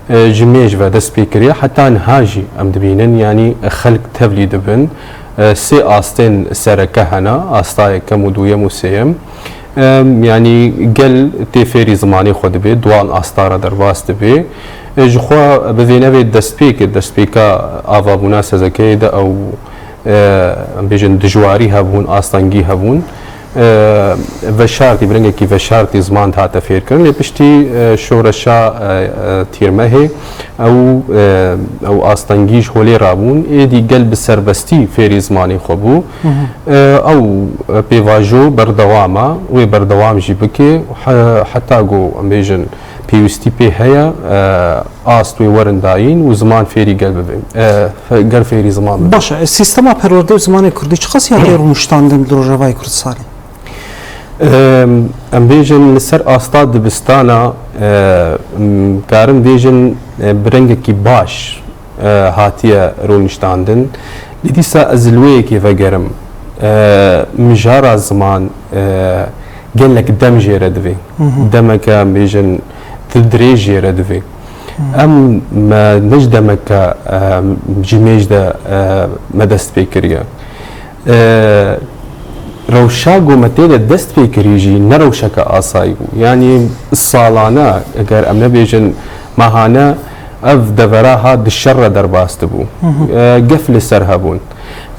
E, ji mêj ve dest pê kiriye, heta niha jî em dibînin, yanî xelk tevlî dibin. E, sê astên sereke hene, asta yekem û duyem û sêyem. E, yanî gel tê fêrî zimanê xwe dibe, di wan asta re derbas dibe. E, ji xwe bi vê nevê destpêk, destpêka avabûna S Z K'ê de ew, e, em bêjin dijwarî hebûn, astengî hebûn. E, veşartî, bi rengekî veşartî ziman dihate fêrkirin. Lê piştî, e, şoreşa, e, e, Tîrmehê ew, e, ew astengî ji holê rabûn. Êdî gel bi serbestî fêrî zimanê xwe bû. E, ew, e, pêvajo berdewam e. Wê berdewam jî bike. He-, heta ku, em bêjin, pêwîstî pê heye, e, ast wê werin dayîn û ziman fêrî gel bibê. E, fe-, gel fêrî ziman bibê. Baş e, sîstema perwerdê û zimanê kurdî çiqas hatiye rûniştandin li Rojavayê Kurdistanê? Em, em bêjin li ser asta dibistana, e, em karin bêjin, e, bi rengekî baş, e, hatiye rûniştandin. Lê dîsa ez li wê yekê vegerim. E, mijara ziman, e, gelek dem jê re divê. Demeke em bêjin dil dirêj jê re divê. Em me ne ji demeke, e, ji mêj de, e, me dest pê kiriye. E, rewşa ku me tê de dest pê kirî jî ne rewşeke asayî bû. Yanî salane, eger em nebêjin mehane, ev devera ha di şer re derbas dibû. E, gef li ser hebûn.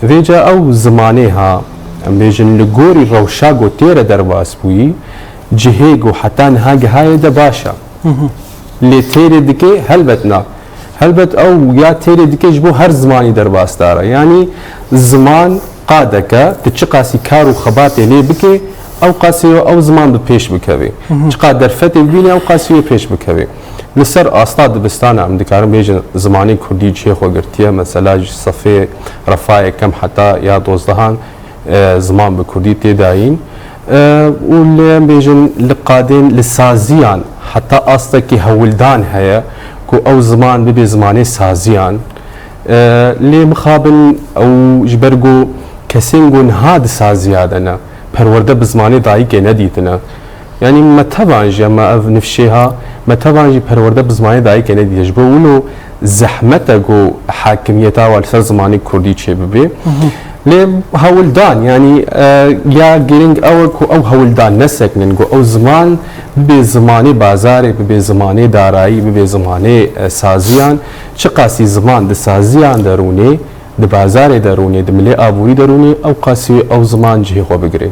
Vêca ew zimanê ha, em bêjin li gorî rewşa ku tê re derbas bûyî, cihê ku heta niha gihayê de baş e. Lê têrê dike, helbet na. Helbet ew ya têrê dike ji bo her zimanî derbasdar e. Yanî ziman qadeke, tu çiqasî kar û xebatê lê bike, ew qasî ew ziman bi pêş bikevê. Çiqas derfetê bibîne, ew qasî wê pêş bikevê. Li ser asta dibistana em dikarin bêjin zimanê kurdî cihê xwe girtiye, mesela ji sefê refa yekem heta ya dozdehan, e, ziman bi kurdî tê dayîn. E, û lê em bêjin li qadên li saziyan heta astekî hewldan heye ku ew ziman bibe zimanê saziyan. E, lê mixabin ew ji ber ku kesên ku niha di saziya de ne, perwerde bi zimanê dayikê nedîtine. Yanî me tevan jî, me ev nifşê ha, me tevan jî perwerde bi zimanê dayikê nedîtiye. Ji bo wilo zehmet e ku hakimiyeta wa li ser zimanê kurdî çêbibe. Lê hewldan, yanî, e, ya girîng ew e ku ew hewldan nesekinin, ku ew ziman bibe zimanê bazarê, bibe zimanê darayî, bibe zimanê, e, saziyan. Çiqasî ziman di saziyan de rûnê, di bazarê de rûnê, di milê aborî de rûnê, ew qasî ew ziman cihê xwe bigire.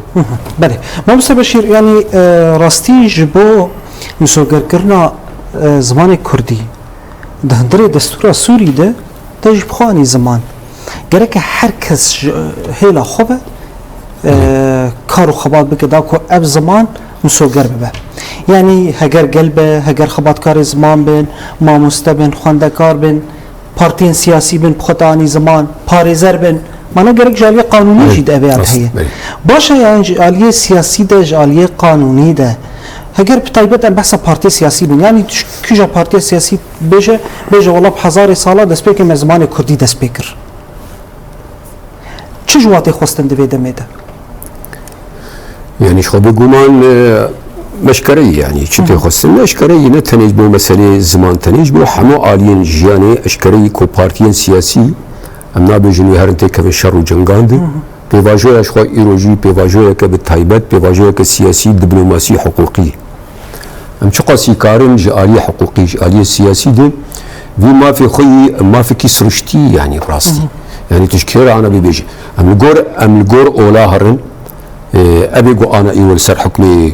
Belê. Mamoste Beşîr, yanî, e, rastî ji bo misogerkirina, e, zimanê kurdî di hundirê destûra Sûrî de te jî bi xwe anî ziman. Gereke her kes ji, e, hêla xwe ve, e, kar û xebat bike da ku ev ziman misoger bibe. Yanî heger gel be, heger xebatkarê ziman bin, mamoste bin, xwendekar bin, partiyên siyasî bin, bi xwe te anî ziman, parêzer bin. Mana gerek ji aliyê qanûnî jî di ev yan de heye. Baş e, yanî ji aliyê siyasî de, ji aliyê qanûnî de. Heger bi taybet em behsa partiyê siyasî bin. Yanî tu ji kîja partiya siyasî bêje, bêje wela bi hezarê sala destpêkê me zimanê kurdî dest pê kir. Çi ji watê xwestin di vê demê de? Yanî ji xwe bê guman, e, meşkereyî, yanî çi tê xwestin meşkereyî, ne tenê ji bo meselê ziman, tenê ji bo hemû aliyên jiyanê eşkereyî ku partiyên siyasî, em nabêjin wê herin têkevin şer û cengan de. Pêvajoya ji xwe îro jî pêvajoyeke bi taybet, pêvajoyeke siyasî, diplomasî, hiqûqî. Em çiqasî karin ji aliyê hiqûqî, ji aliyê siyasî de vî mafê xwe yî mafekî siruştî, yanî rastî. Yanî tu ji kê re ana bibêjî? Em li gor, em li gor ola herin, e, ev ê ku ana îro li ser hukmê,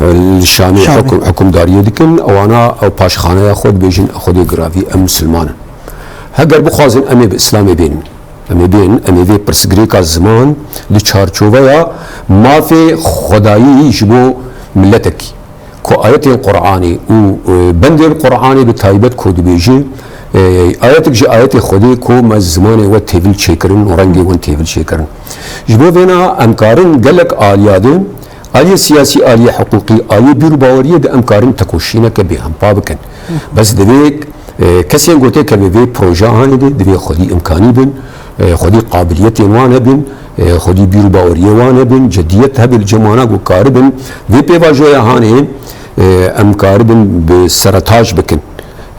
e, li Şamê Şamê. Hukum, hukimdariyê dikin, ewana ew paşxaneya xwe dibêjin, Xwedê giravî, em misilman in. Heger bixwazin em ê bi Îslamê bênin. Em ê bên, em ê vê pirsgirêka ziman di çarçoveya mafê xwedayî ji bo miletekî, ku ayetên Qur'anê û, e, bendên Qur'anê bi taybet ku dibêje, e, ayetek ji ayetê Xwedê ku me zimanê we têvil çêkirin û rengê we têvil çêkirin. Ji bo vêna em karin gelek aliya de, aliyê siyasî, aliyê hiqûqî, aliyê bîr û baweriyê de em karin tekoşîneke bêhempa bikin. Bes divê E, kesên ku têkeve vê projeya hanê de divê xwedî îmkanî bin, e, xwedî qabiliyetên wan hebin, e, xwedî bîr û baweriyê wan hebin, cidiyet hebe li cem wana ku karibin vê pêvajoya hanê, e, em karibin bi seretac bikin.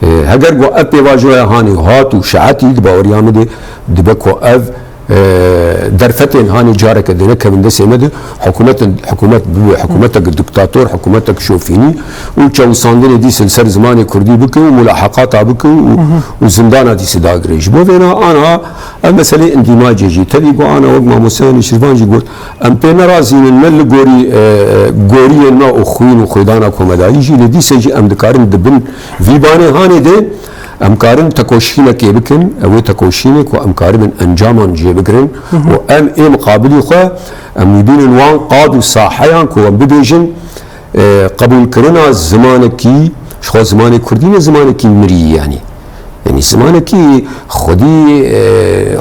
E, heger ku ev pêvajoya hanê hat û şehetî di baweriya min de dibe ku ev e, derfetên hanê careke dinekevin destê me de, hikûmetin, hikûmet bibe hikûmetek diktator, hikûmetek şofînî û çewisandinê dîse li ser zimanê kurdî bike û mulaheqata bike û, û zindana dîse dagire. Ji bo vêna ana ev meselê îndîmacê jî, tevî ku ana wek mamosteya Nêçîrvan jî got, em pê nerazînin ne li gorî, e, goriyên me û xwîn û xwêdana komelayî jî, lê dîse jî em dikarin di bin vî banê hanê de Em karin tekoşînekê bikin, ew ê tekoşînê ku em karibin encaman jê bigirin û em ê miqabilî xwe em wî bînin wan qad û saheyan ku em bibêjin, E, qebûlkirina zimanekî, ji xwe zimanê kurdî ne zimanekî mirî, yanî. Yanî zimanekî xwedî, e,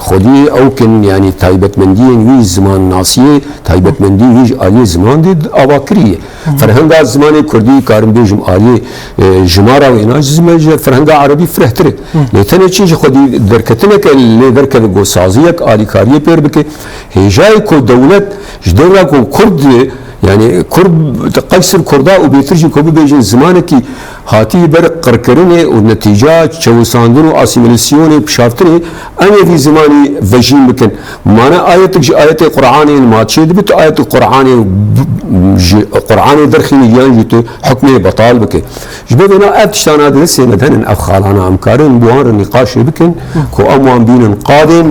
xwedî ew kin, yanî taybetmendiyên wî zimannasiyê, taybetmendî wî ji aliyê ziman de ava kiriye. Ferhenga zimanê kurdî, karim bêjim aliyê, e, jimara wêna ji zime-, ji ferhenga erebî firehtir e. Lê tenê çi ji xwedî derketineke lê derkeve ku saziyek alîkariyê pêr bike. Hêjayê ku dewlet ji dera ku kurd, yanî kurd qeysir kurda û bêtir jî ku bibêjin zimanekî hatî ber qirkirinê û netîca çewisandin û asîmîlasyonê, pişaftinê, em ê vî zimanî vejîn bikin. Mane ayetik ji ayetê Qur'anê ma çê dibe, tu ayetê Qur'anê b-, ji Qur'anê derxînî yan jî tu hukmê betal bike. Ji bo vêna ev tiştana di destê me de henin, ev xalana em karin bi wan re nîqaşê bikin ku em wan bînin qadên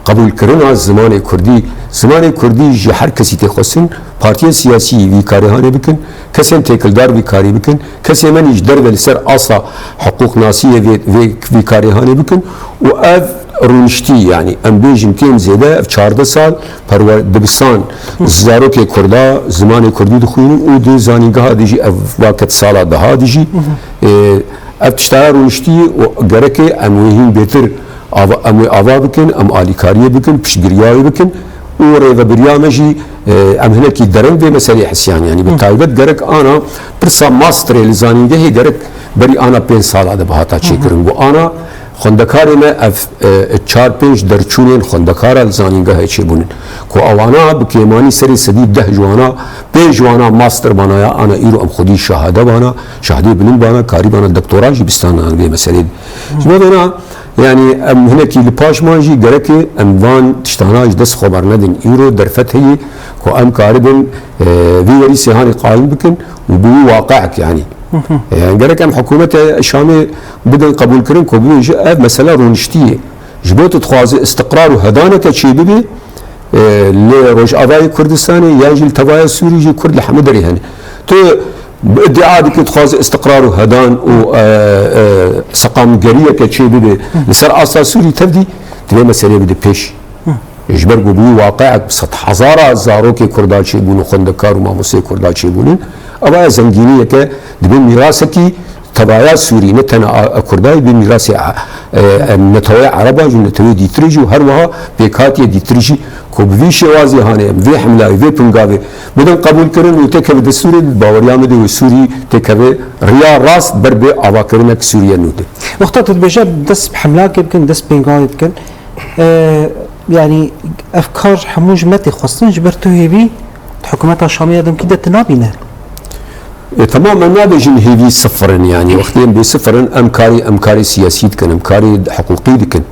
qebûlkirina zimanê kurdî. Zimanê kurdî ji her kesî tê xwestin, partiyên siyasî vî karê hanê bikin, kesên têkildar vî karî bikin, kesên me jî ji derve li ser asta hiqûqnasiyê vê, vê, vî karê hanê bikin û ev rûniştî, yanî em bêjin kêm zêde ev çardeh sal perwer-, dibistan zarokê kurda zimanê kurdî dixwînin û di zanîngeha dijî ev waket sala daha dijî, e, ev tiştaya rûniştî û gereke em wê hîn bêtir ava, em wê ava bikin, em alîkariyê bikin, piştgiriya wê bikin û rêvebiriya me jî, e, em hinekî dereng vê meselê hisiyan, yanî bi taybet gerek ana pirsa masterê li zanîngehê gerek berî ana pênc sala de bihata çêkirin. Ku ana xwendekarê me ev, e, çar pênc derçûnên xwendekara li zanîngehê çêbûnin. Ku ewana bi kêmanî serê sedî deh ji wana, pênc ji wana master bana ya ana îro em xwedî şahade bana, şahadeyê bilind bana, karî bana doktora jî bistana vê meselê. Ji bo vêna, yanî em hinekî li paş man jî gereke em van tiştana ji dest xwe bernedin. Îro derfet heye ku em karibin, e, vî werî sêhanê qayîm bikin û bi wî waqiek, yanî. E, gerek em hikûmete Şamê bidin qebûlkirin ku bibêje ev mesele rûniştî ye. Ji bo tu dixwaze istiqrar û hedaneke çêbibe, e, li Rojavayê Kurdistanê yan jî li tevaya Sûrî jî kurd li hemû derê hene. Tu bi îdia dikî dixwaze istiqrar û hedan û, e, e, seqamgeriyeke çêbibe li ser asta Sûrî, tevdî divê meselê bide pêş. Ji ber ku bi wî waqiek bi sedhezara zarokê kurda çêbûn û xwendekar û mamosteyê kurda çêbûnin, eva ye zengîniyeke dibe mîrasekî tevaya Sûrî, ne tena a, a Kurda, bi mîrasê a, e, e, neteweyê Ereba jî, neteweyê dîtirê jî û her wiha pêkhatiye dîtirî jî ku bi vî şêwazê hanê em vê hemlayê, vê pingavê bidin qebûlkirin û têkeve destûrê, baweriya min de wê Sûrî têkeve riya rast ber bi avakirinek Sûriye nû de. Wexta tu dibêje dest bi hemlakê bikin, dest bi pêngavê bikin, e, yanî ev kar hemû ji me tê xwestin, ji ber tu hêvî di hikûmeta Şamê ya demkî de tu nabîne. E, temam, em nabêjin hêvî sifir in, yanî wextê em bê sifir in, em karê, em karê siyasî dikin, em karê hiqûqî dikin.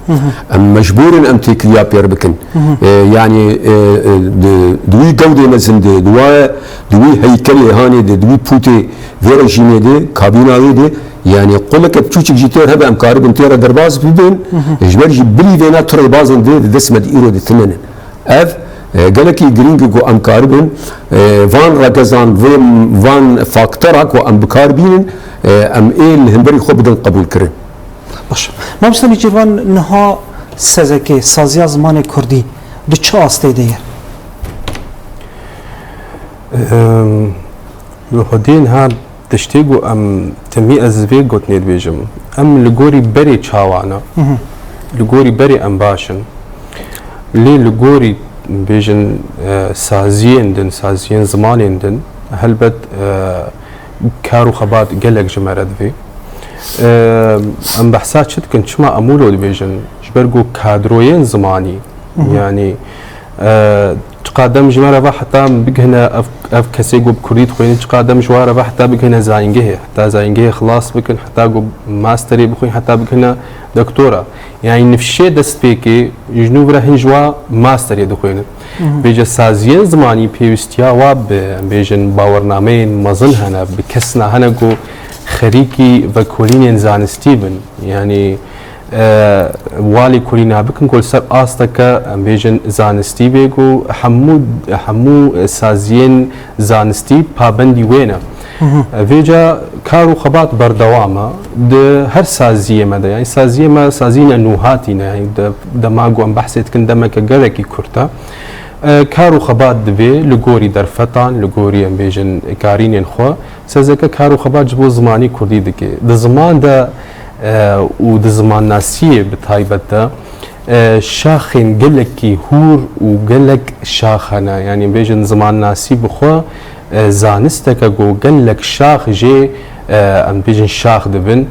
Em mecbûr in em têkiliya pêr bikin. E, yanî, e, e, di, di wî gewdê mezin de, di wa, di wî heykelê hanê de, di wî pûtê vê rejîmê de, kabîna wê de, yanî quleke piçûçik jî têr hebe em karibin têre derbas bibin, ji ber jî bilî vêna tu rêbazên vê di dest me de îro de tune ne. Ev, e, gelekî girîng e ku em karibin, e, van regezan, vê, van faktora ku em bi kar bînin, e, em ê li hemberî xwe bidin qebûlkirin. Baş. Mamoste Nêçîrvan, niha sezekê, saziya zimanê kurdî di çi astê de ye? Em, Li xwedî niha tiştê ku em temî ez vê gotinê dibêjim. Em li gorî berê çawa ne? Li gorî berê em baş in. Lê li gorî bêjin, e, saziyên din, saziyên zimanên din, helbet, e, kar û xebat gelek ji me re divê. E, em behsa çi dikin? Çima em wilo dibêjin? Ji ber ku kadroyên zimanî, yanî, e, çiqa dem ji me re ve heta bigihine ev, ev kesê ku bi kurdî dixwînin, çiqa dem ji wan re ve heta bigihine zayîngehê, heta zayîngehê xilas bikin, heta ku masterê bixwîn, heta bigihine doktora. Yanî nifşê destpêkê ji nû vira hin ji wa masterê dixwînin. Bêje saziyên zimanî pêwîstiya wa bi, em bêjin, bawernameyên mezin hene, bi kesna hene ku xerîkî vekolînên zanistî bin. Yanî, e, wa lêkolîna bikin ku li ser asteke, em bêjin, zanistî bê ku hemû, hemû saziyên zanistî pabendî wê ne. Vêca kar û xebat berdewam e di her saziyê me de. Yanî saziyê me saziyên nûhatî ne. Yanî de-, dema ku em behsê dikin demeke gelekî kurt e. E, kar û xebat divê li gorî derfetan, li gorî, em bêjin, karînên xwe, sezeke kar û xebat ji bo zimanê kurdî dike. Di ziman de, e, û di zimannasiyê bi taybet de, e, şaxên gelekî hûr û gelek şax hene. Yanî, em bêjin, zimannasî bi xwe, e, zanisteke ku gelek şax jê, e, em bêjin, şax dibin.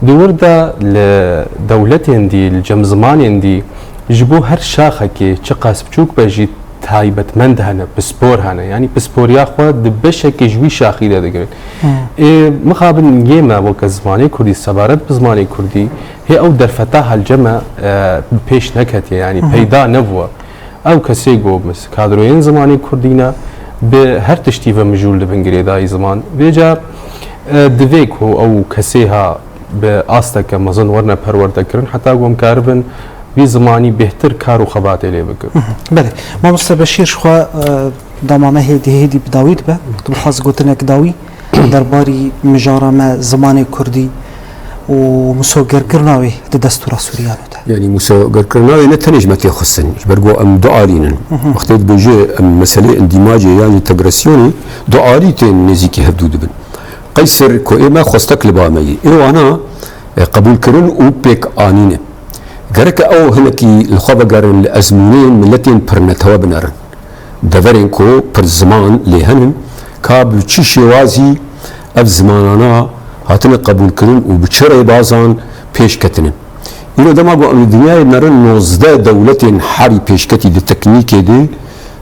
Di wir de li dewletên dî, li cem zimanên dî, ji bo her şaxekê, çiqas biçûk be jî, taybetmend hene, pispor hene. Yanî pisporiya xwe di beşekê ji wî şaxî de digirin. Ê, mixabin yê me weke zimanê kurdî, sebaret bi zimanê kurdî, hê ew derfeta helce me, e, bi pêş neketiye, yanî peyda nebûwe. Ew kesê ku mis-, kadroyên zimanê kurdî ne, bi her tiştî ve mijûl dibin girêdayî ziman. Vêca, e, divê ku ew kesê ha bi asteke mezin werne perwerdekirin, heta ku em karibin vî zimanî bêhtir kar û xebatê lê bikin. Belê. Mamoste Beşîr, ji xwe, e, dema me hêdî hêdî bi dawî dibe. Tu bixwaz gotinek dawî derbarî mijara me zimanê kurdî û misogerkirina wê di destûra Sûriyan de. Yanî misogerkirina wê ne tenê ji me tê xwestin. Ji ber ku em du alî nin. Wextê dibêje em meselê îndîmacê yan jî întegrasyonê, du alî tên nêzîkî hevdû dibin. Qeyser ku ê me xwestek li ba me yî. Ê wana, e, qebûlkirin û pêk anîne. Gereke ew hinekî li xwe vegerin, li ezmûneyên miletên pirnetewe binerin. Deverên ku pir ziman lê henin, ka bi çi şêwazî ev zimanana hatine qebûlkirin û bi çi rêbazan pêş ketinin. Îro dema ku em li dinyayê binerin, nozdeh dewletên herî pêşketî di teknîkê de,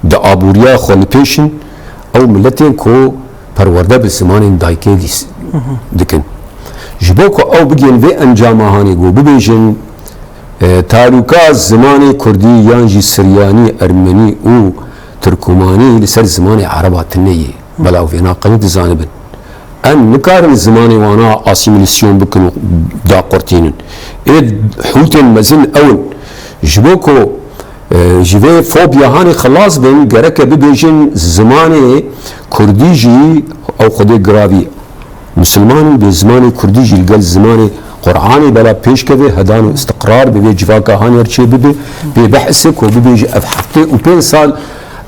di aboriya xwe li pêş in, ew miletên ku perwerde bi zimanên dayikê lîs dikin. Ji bo ku ew bigihên vê encama hanê ku bibêjin, e, talûka zimanê kurdî yan jî siryanî, ermenî û tirkûmanî li ser zimanê ereba tune ye. Belav vêna qenî dizanibin. Em nikarin zimanê wana asîmîlasyon bikin û daqurtînin. Ê hûtên mezin ew in. Ji bo ku, e, ji vê fobya hanê xilas bin, gereke bibêjin zimanê kurdî jî ew xwedê giravî. Misilman in, bê zimanê kurdî jî li gel zimanê Qur'anê bela pêş keve, hedan û istiqrar bi vê civaka hanê re çê bibe, bê behsê ku bibêje ev heftê û pênc sal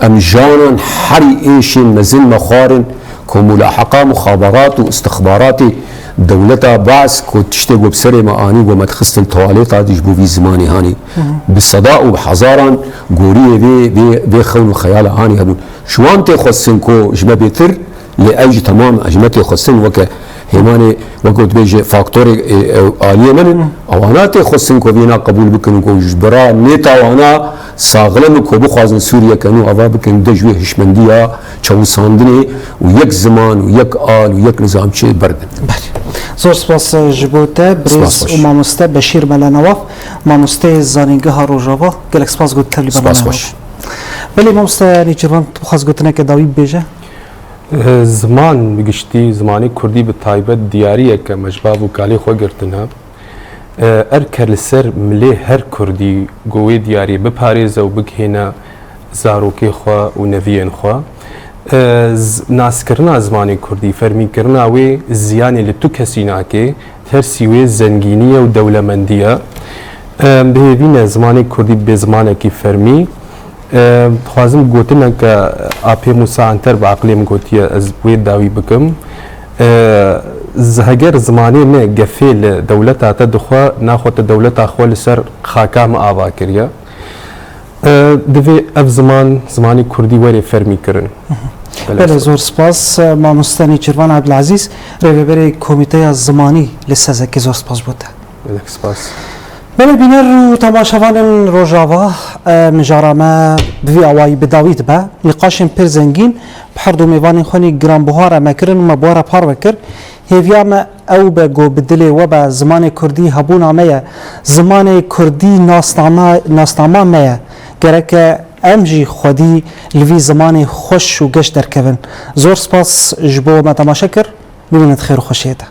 em janan herî êşên mezin me xwarin, ku mulaheqa muxabarat û istixbaratê dewleta Baas ku tiştê ku bi serê me anî ku me dixistin tuwalêta dî ji bo vî zimanê hanê. Bi seda û bi hezaran goriyê vê, vê, vê xewn û xeyala hanê hebûn. Ji wan tê xwestin ku ji me bêtir, lê ew jî temam ji me tê xwestin weke hêmanê, weke dibêje faktorê, e, e, aliyê min in. Ewana tê xwestin ku vîna qebûl bikin ku ji bira nêta wana saxlem in ku bixwazin Sûriyeke nû ava bikin, de ji wê hişmendiya çewisandinê û yek ziman û yek al û yek nizam çê berdin. Belê. Zor spas ji bo te, birêz û mamoste Beşîr Mele Newaf, mamosteyê Zanîngeha Rojava. Gelek spas got tevlî bername. Spas xweş. Belê mamoste Nêçîrvan, tu bixwaz gotineke dawî bibêje? Ziman bi giştî, zimanê kurdî bi taybet diyariyeke me ji bav û kalê xwe girtine. E, erke li ser milê her kurdî ku wê diyariyê biparêze û bigihêne zarokê xwe û neviyên xwe. E, z-, naskirina zimanê kurdî, fermîkirina wê ziyanê li tu kesî nake, tersî wê zengînî ye û dewlemendî ye. E, bi hêvî ne zimanê kurdî bibe zimanekî fermî. E, dixwazim gotineke Apê Mûsa Anter bi aqilê min gotiye, ez wê dawî bikim. E, z-, heger zimanê me gefê li dewleta te dixwe, naxwe te dewleta xwe li ser xaka me ava kiriye. E, divê ev ziman, zimanê kurdî were fermî kirin. Belê, zor spas. Mamoste Nêçîrvan Ebdilezîz, rêveberê Komîteya Zimanî li Sezekê, zor spas bo te. Gelek spas. Belê bîner û temaşevanên Rojava, e, mijara me bi vî awayî bi dawî dibe. Nîqaşên pir zengîn bi her du mêvanên xwe nî giranbuha re me kirin û me bi we re parve kir. Hêviya me ew be ku bi dilê we be, zimanê kurdî hebûna me ye. Zimanê kurdî nasnama, nasnama me ye. Gereke em jî xwedî li vî zimanê xweş û geş derkevin. Zor spas ji bo me temaşe kir. Bimînin di xêr û xweşiyê de.